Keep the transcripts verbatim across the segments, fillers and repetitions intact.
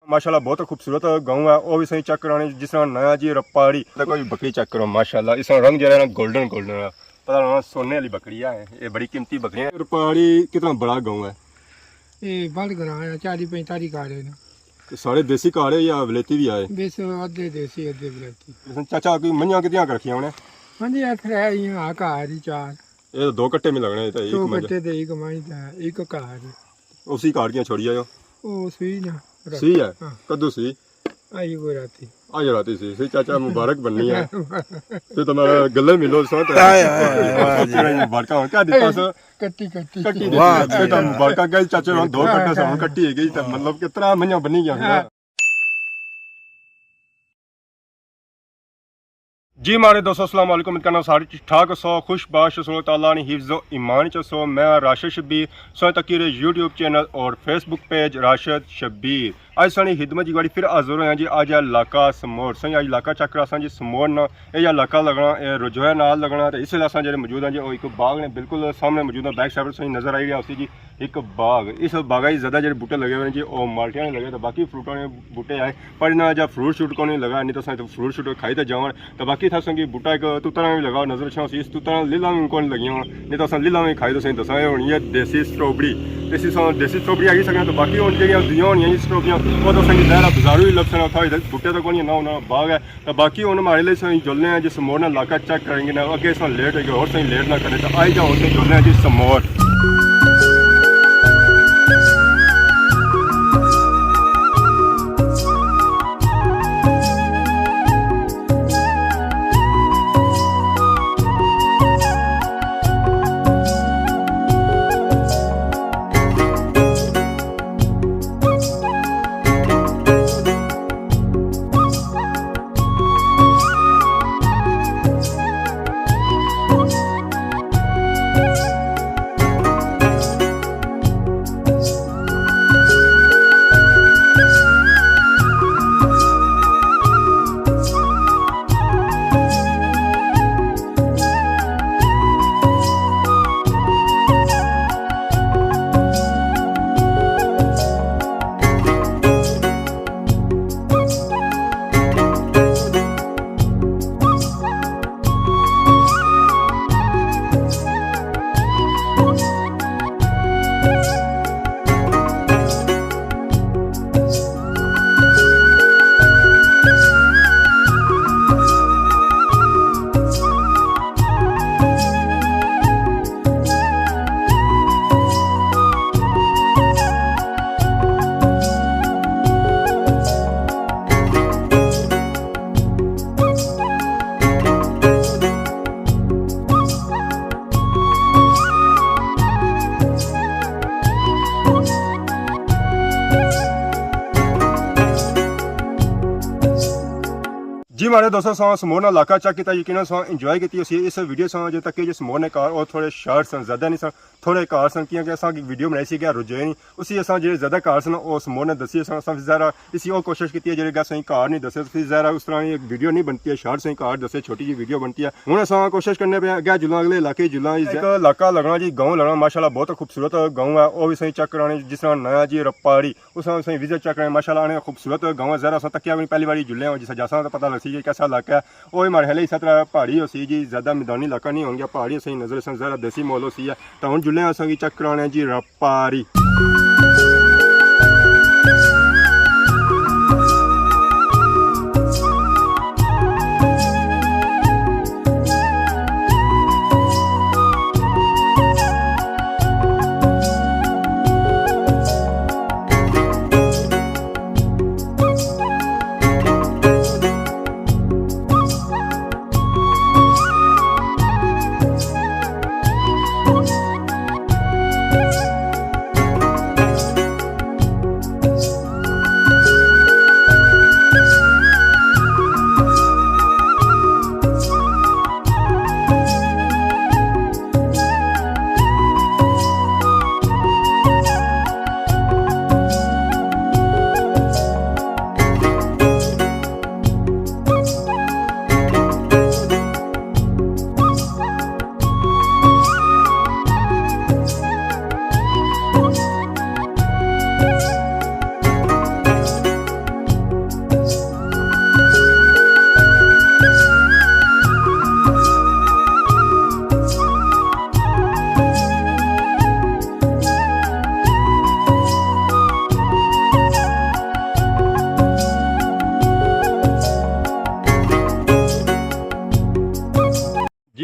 ماشاءاللہ بہت خوبصورت گاؤں ہے، او وی سائیں چیک کرانے۔ جس طرح نیا جی رپاڑی، تے کوئی بکری چیک کرو، ماشاءاللہ اس طرح رنگ جیہڑا ہے نا، گولڈن گولڈن ہے۔ پتہ لگنا سونے والی بکری ہے، یہ بڑی قیمتی بکری ہے۔ رپاڑی کتنا بڑا گاؤں ہے؟ یہ بڑ گراں ہے، چالی پینتالی گھر ہے نا۔ تے سارے دیسی گھر ہے یا ولایتی بھی آئے؟ بس ادھے دیسی، ادھے ولایتی۔ اس نے چاچا کوئی منجاں کتنیاں کر رکھیاں ہونے؟ ہاں جی، اتھے ہے، یہ آ گھر ہی چار۔ یہ تو دو کٹے میں لگنے، یہ تو ایک دو منجا۔ کٹے تے ایک منج تے ایک گھر۔ اسی گھر کیاں چھوڑی آئے ہو؟ او سوئی نا۔ سی ہے؟ ہاں۔ کدو سی؟ آئی کوئی راتی۔ آج راتی سی، سی چاچا مبارک بننی ہے۔ تے تمہارا گلے ملو سو تے۔ ہائے، ہائے، ہائے، ہائے۔ مبارکاں ہون۔ کیا دیتا سو؟ کٹی، کٹی۔ کٹی دیتی۔ واہ، تے تم مبارکاں گئے چاچے ہون، دو کٹے سو ہون کٹی ہے گئی، تے مطلب کہ ترا منجاں بنی گیا۔ ہاں۔ جی ماڑے دوستو، السلام علیکم، امید کرنا سارے ٹھیک ٹھاک سو، خوش باش سو، اللہ تعالیٰ نی حفظ و ایمان چ سو۔ میں راشد شبیر، سو تکی رہے یوٹیوب چینل اور فیس بک پیج راشد شبیر۔ اج سانی خدمت جی گاڑی پھر حاضر ہویا جی، اج علاقہ سمور، سائیں اج علاقہ چیک کراساں جی سمور نا، اے جا علاقہ لگنا، اے رجویا نال لگنا، تے اس ویلے اساں جڑے موجود ہیں جی، او ایک باغ نے بالکل سامنے موجود ہیں، بیک سائیڈ تساں نظر آئی رہیا ہوسی جی۔ ایک باغ، اس باغا ہی زیادہ جڑے بوٹے لگے ہوئے ہیں جی، او مالٹیاں نے لگے، تے باقی فروٹاں نے بوٹے آئے، پر انہاں جا فروٹ شروٹ کونی لگا، نہیں تو اساں تو فروٹ شروٹ کھائی تے جاون۔ تے باقی تھا سنگی بوٹا ایک توتاں نا بھی لگا نظر اچھنا سی، اس توتاں نا لیلاں بھی کونی لگیاں، نہیں تو اساں لیلاں بھی کھائی تو سائیں دساں، اے ہونی ہے دیسی سٹرابری۔ تے اسی ساں دیسی سٹرابری آئی سکنا، تے باقی ہن جڑیاں دویاں ہونیاں جی سٹرابریاں، او تو سنگی ظاہر ہے بازاروں ہی لبسن، اتھا بوٹے تو کونی، نہ انہاں باغ ہے۔ تے باقی ہن ماڑے لے سائیں جلنے ہیں جی سمور نا علاقہ چیک کریں گے نا، اگے سائیں لیٹ ہوئی گئے، اور سائیں لیٹ نہ کرے، تے آئی جاؤ سائیں جلنے ہیں جی سمور۔ جی ماڑے دوستو، ساں سمور نا علاقہ چیک کیتا، یقیناً ساں انجوائے کیتی ہوسی اس ویڈیو ساں۔ جو تک کہ جو سمور نے کار او تھوڑے شارٹ سن، زیادہ نہیں سن، تھوڑے کار سن، کیونکہ اساں کی ویڈیو بنائی سی گیا رجے نہیں، اسی اساں جڑے زیادہ کار سن او سمور نے دسی سن۔ اساں ذرا اسی او کوشش کیتی ہے جڑے گا سائیں کار نہیں دسے، پھر ذرا اس طرح ایک ویڈیو نہیں بنتی ہے، شارٹ سائیں کار دسے چھوٹی جی ویڈیو بنتی ہے۔ ہن اساں کوشش کرنے پہ اگے جلاں، اگلے علاقے جلاں۔ ایک علاقہ لگنا جی، گاؤں لگنا، ماشاءاللہ بہت خوبصورت گاؤں ہے، او بھی سائیں چیک کرانے۔ جس طرح نیا جی رپاڑی، اس طرح سائیں وزٹ چیک کرانے، ماشاءاللہ آنے خوبصورت گاؤں ہے۔ ذرا اساں تکیا بھی پہلی باری جلے ہاں، جس طرح جاساں تو پتہ لگ سی کہ کیسا علاقہ ہے۔ او ہی ماڑے خیال اس طرح پہاڑی ہوسی جی، زیادہ میدانی علاقہ نہیں ہون گیا، پہاڑی سائیں نظر سن، ذرا دیسی ماحول ہوسی ہے۔ تو ہن جلے اساں کی چیک کرانے جی رپاڑی۔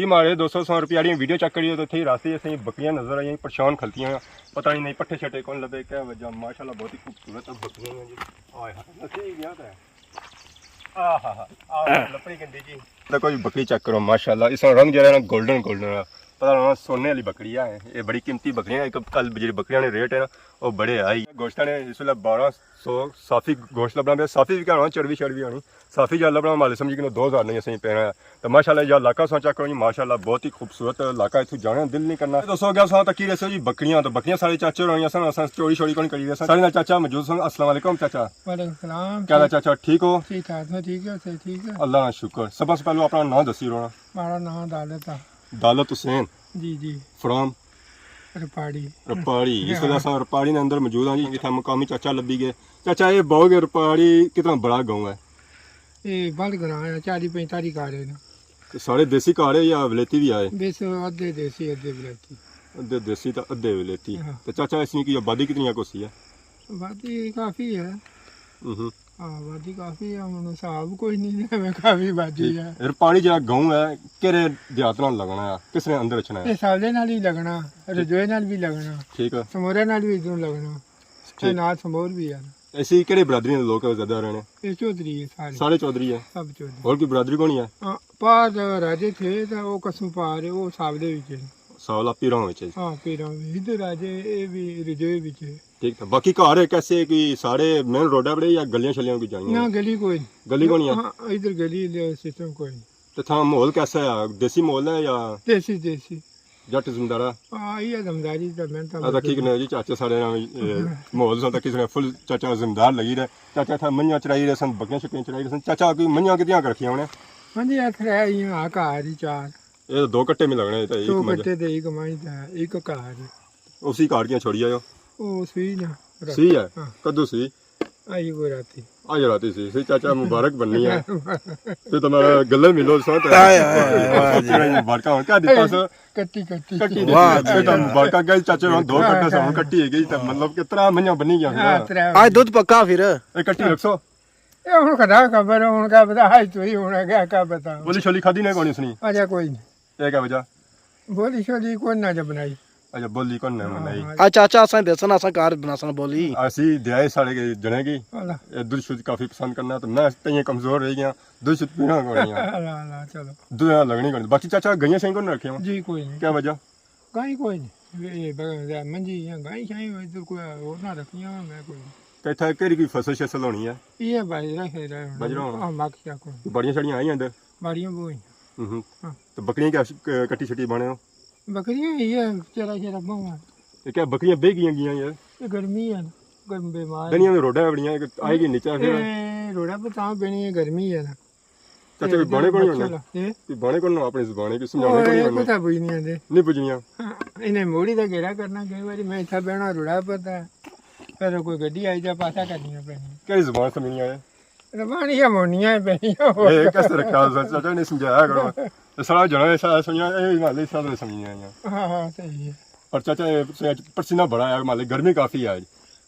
ماڑے دوستو، سو روپے آڑی ویڈیو چیک کریو تو تھے راستے اسیں بکریاں نظر آئیاں، پریشان کھلتیاں۔ پتہ نہیں، نہیں پٹھے شٹھے کون لبے، کیا وجہ؟ ماشاءاللہ بہت ہی خوبصورت بکریاں ہیں جی۔ آئے ہائے، نسی گیا تے۔ آہا ہا، آ لپڑی گندی جی۔ تے کوئی بکری چیک کرو، ماشاءاللہ، اس نا رنگ جیڑا ہے نا، گولڈن گولڈن ہے۔ پتہ لگنا سونے والی بکری ہے۔ یہ بڑی قیمتی بکری ہے۔ ایک کل جیڑی بکریاں نے ریٹ ہے نا، وہ بڑے ہائی۔ گوشت نے اس ویلے بارہ سو صافی گوشت لبنا پیا، صافی بھی کہنا، چربی شربی ہونی۔ صافی جا لبنا مالے سمجھی کہ دو ہزار نہیں اسیں پینا ہے۔ تو ماشاءاللہ جا علاقہ سو چیک کرو جی، ماشاءاللہ بہت ہی خوبصورت علاقہ، اتھوں جانے دل نہیں کرنا۔ تو سو گیا سو تکی رہے سو جی بکریاں، تو بکریاں سارے چاچے ہوئی سن، اساں چوری شوری کون کری رہے سن۔ سارے نال چاچا موجود سن۔ السلام علیکم چاچا۔ وعلیکم السلام۔ کیا حال ہے چاچا، ٹھیک ہو؟ ٹھیک ٹھاک، میں ٹھیک ہے، صحت ٹھیک ہے؟ اللہ کا شکر۔ سب سے پہلے اپنا نام دسی رونا۔ ہمارا نام عدالت ہے۔ عدالت حسین۔ جی جی۔ فرام؟ رپاڑی۔ رپاڑی۔ اس ویلے اساں رپاڑی نے اندر موجود ہاں جی، جتھے مقامی چاچا لبھی گئے۔ چاچا، یہ باؤ کے رپاڑی کتنا بڑا گاؤں ہے؟ یہ بڑ گراں ہے، چالی پینتالی گھر ہے نا۔ تے سارے دیسی گھر ہے یا ولیتی بھی آئے؟ بس ادھے دیسی، ادھے ولیتی۔ ادھے دیسی تے ادھے ولیتی۔ ہاں۔ تے چاچا، اس کی آبادی کتنی ہے، کوسی ہے؟ آبادی کافی ہے۔ ہوں۔ ہاں، آبادی کافی ہے، ہن حساب کوئی نہیں، ایویں کافی آبادی ٹھیک۔ ہے۔ پھر پانی جیڑا گاؤں ہے، کہڑے دیہات نال لگنا ہے، کس نے اندر اچھنا ہے؟ یہ ساولے نال ہی لگنا، رجوے نال بھی لگنا، ٹھیک ہے۔ سمورے نال بھی ادھر لگنا، ٹھیک۔ تے نال سمور بھی ہے۔ ایسی کہڑے برادری دے لوگ زیادہ رہنے؟ یہ چودھری ہے سارے۔ سارے چودھری ہے؟ سب چودھری۔ اور کوئی برادری کون ہے؟ ہاں، پار راجے تھے تے وہ قسم پار ہے، وہ ساولے وچ ہے۔ ساولا پیراں وچ ہے؟ ہاں، پیراں وچ۔ ادھر راجے، اے بھی رجوے وچ ہے۔ ٹھیک تھا۔ باقی گھر کیسے، کوئی سارے مین روڈا پڑے یا گلیاں شلیاں کوئی جانیاں؟ نہ، گلی کوئی نہیں۔ گلی کونی ہے؟ ہاں، ادھر گلی سسٹم کوئی نہیں۔ تے تھا ماحول کیسا ہے؟ دیسی ماحول ہے یا؟ دیسی، دیسی۔ جٹ زمیندارا؟ ہاں، یہ زمینداری تے محنت آ، تکی کنے جی چاچے سارے نال، اے، ماحول سن تکی سنے فل چاچا زمیندار لگی رہے۔ چاچا تھا منجھاں چرائی رہے سن، بکریاں شکریاں چرائی رہے سن۔ چاچا کوئی منجھاں کتنیاں کر رکھیاں ہونے؟ منجھاں اتھے ہے، یہ آ گھر ہی چار۔ یہ تو دو کٹے میں لگنے تے ایک دو منجھاں۔ کٹے تے ایک منجھاں تے ایک گھر۔ اسی گھر کیاں چھوڑی آئے ہو؟ او سوئی نا۔ سوئی ہے؟ ہاں۔ کدو سوئی؟ آئی کوئی راتی۔ آج راتی سی، سی چاچا مبارک بننی ہے۔ تے تمہارا گلے ملو سو تے۔ آئے، آئے، آئے، واہ جی۔ مبارکاں ہون کیا دیتا سو؟ کٹی، کٹی۔ کٹی واہ دیتی۔ جی۔ تے مبارکاں گئی چاچے ہون دو کٹے سو، ہن کٹی ہے گئی تے مطلب کہ ترا منجھاں بنی گیا پھر۔ ہاں، ترا۔ آج دودھ پکا پھر۔ اے کٹی رکھسو۔ اے ہن خدا خبر ہے، ہن کیا پتا، آج تو ہی ہونا کیا، کیا پتا۔ بولی شولی کھادی نے کونی سنی؟ اجے کوئی نہیں۔ اے کیا وجہ؟ بولی شولی کوئی نہ جا بنائی۔ اچھا، بولی کون نے ہاں، بنائی؟ ہاں۔ آ چاچا، اساں دسن، اساں گھر بناساں بولی۔ اسی دیائے ساڑے کے جنے کی۔ اللہ۔ اے دودھ شودھ کافی پسند کرنا، تو میں تئیں کمزور رہ گیا، دودھ شودھ پینا کوئی نہیں۔ اللہ، اللہ، چلو۔ دودھ نہ لگنی کوئی نہیں۔ باقی چاچا، گائیاں شائیں کون رکھے ہو؟ جی، کوئی نہیں۔ کیا وجہ؟ گائیں کوئی نہیں۔ اے ب-، منجی یا گائیں شائیں ادھر کوئی اور نہ رکھیاں، میں کوئی نہیں۔ تے اتھا کیڑی کوئی فصل شصل ہونی ہے؟ یہ باجرہ شیرہ ہونا۔ باجرہ ہونا۔ ہاں، مک شک ہونا۔ باڑیاں شاڑیاں آئی اندر؟ باڑیاں بہت ہیں۔ ہوں ہوں۔ ہاں۔ تو بکریاں کیا ش-، ک-، کٹی شٹی بانے ہو؟ بکریاں یہ چرا شرا بہت ہیں۔ یہ کیا بکریاں بہ گئیاں گیاں یار؟ یہ گرمی ہے نا، گرم بیمار۔ دنیا میں روڈا بڑیاں، آئے گی نیچے پھر۔ اے روڈا پر تاں بینی ہے، گرمی ہے نا۔ چاچا، کوئی بانے کون ہونا؟ اے؟ کوئی بانے کون ہونا؟ اپنی زبان ہے، کوئی سمجھانے کون ہونا؟ پتہ بجنیاں دے۔ نہیں بجنیاں۔ ہاں، انہیں موڑی دا گھیرا کرنا، کئی باری میں اتھا بہنا روڑا پتا۔ پھر کوئی گڈی آئی جا پاسا کرنی پینی۔ کیڑی زبان سمجھنی آئے؟ زبان یہ مونیاں ہی پینی۔ اے کس طرح خیال سا چاچا نے سمجھایا کرو۔ تے سارا جنا ایسا سمجھا، اے مالے سارے سمجھنی آئیاں۔ ہاں، ہاں، صحیح ہے۔ پر چاچا، اے پسینہ بڑا ہے، مالے گرمی کافی ہے۔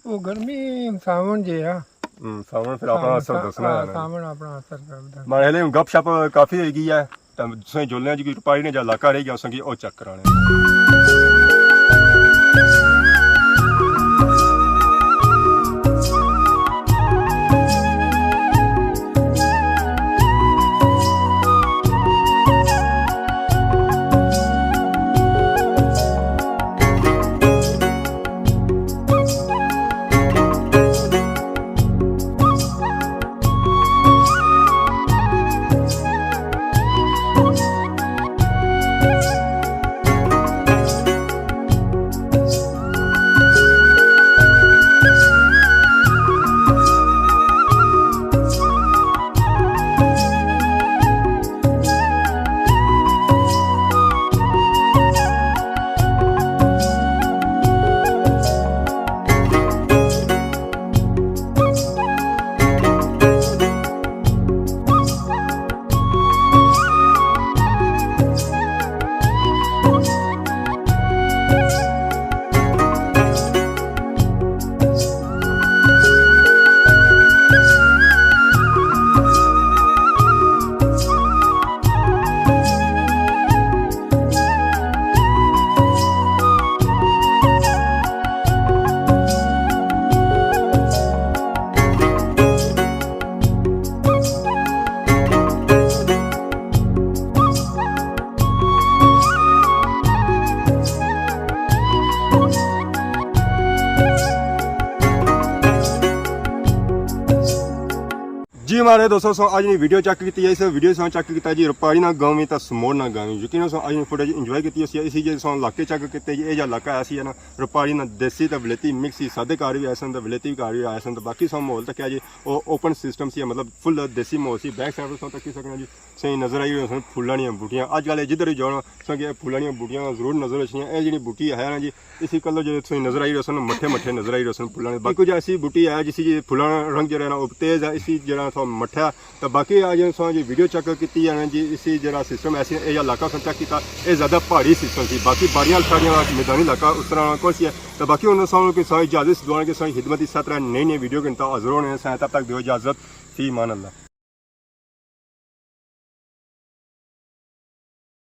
او گرمی ساون جے آ۔ ہوں، ساون پھر اپنا اثر دسنا ہے نا۔ ساون اپنا اثر کردا۔ ماڑے ہلے ہن گپ شپ کافی ہوئی گئی ہے، تے تساں جلنے آں جی کوئی رپاڑی نے جا علاقہ رہ گیا، اساں کی او چیک کرانے۔ جی ماڑے دوستو، سو اج نی ویڈیو چیک کیتی ہے، اس ویڈیو سو چیک کیتا جی رپاری نا گاؤں وی تے سمور نا گاؤں وی۔ یقیناً سو اج نی فوٹیج انجوائے کیتی ہوسی۔ اسی جے سو علاقے چیک کیتے جی، اے جا علاقہ ایسی ہے نا، رپاری نا دیسی تے ولیتی مکس ہی، سادے گھر وی آئے سن تے ولیتی وی گھر وی آئے سن۔ تے باقی سو ماحول تکیا جی، او اوپن سسٹم سی، مطلب فل دیسی ماحول سی۔ بیک سائیڈ تساں تکی سکنے جی، سہی نظر آئی رہی سن پھلاں نیاں بوٹیاں۔ اج کل جدھر وی جانا سو کہ پھلاں نیاں بوٹیاں ضرور نظر اچھنیاں۔ اے جیڑی بوٹی ہے نا جی، اسی کلر جیڑے تساں نظر آئی رہے سن، مٹھے مٹھے نظر آئی رہے سن پھلاں نے۔ باقی کچھ ایسی بوٹی ہے جس کی پھلاں نا رنگ جیڑا نا او تیز ہے، اسی جیڑا تھوڑا مٹھا ہے۔ تے باقی اج تساں جی ویڈیو چیک کیتی ہے نا جی، اسی جیڑا سسٹم ایسی اے جا علاقہ تساں چیک کیتا، اے زیادہ پہاڑی سسٹم سی۔ باقی باڑیاں ساڑیاں میدانی علاقہ اس طرح نا کوئی سی ہے۔ تے باقی ہن تساں کی ساری اجازت دعانا کہ ساری خدمت اس طرح نئی نئی ویڈیو کے نال حاضر ہونے ساں۔ تب تک دیو اجازت، فی امان اللہ۔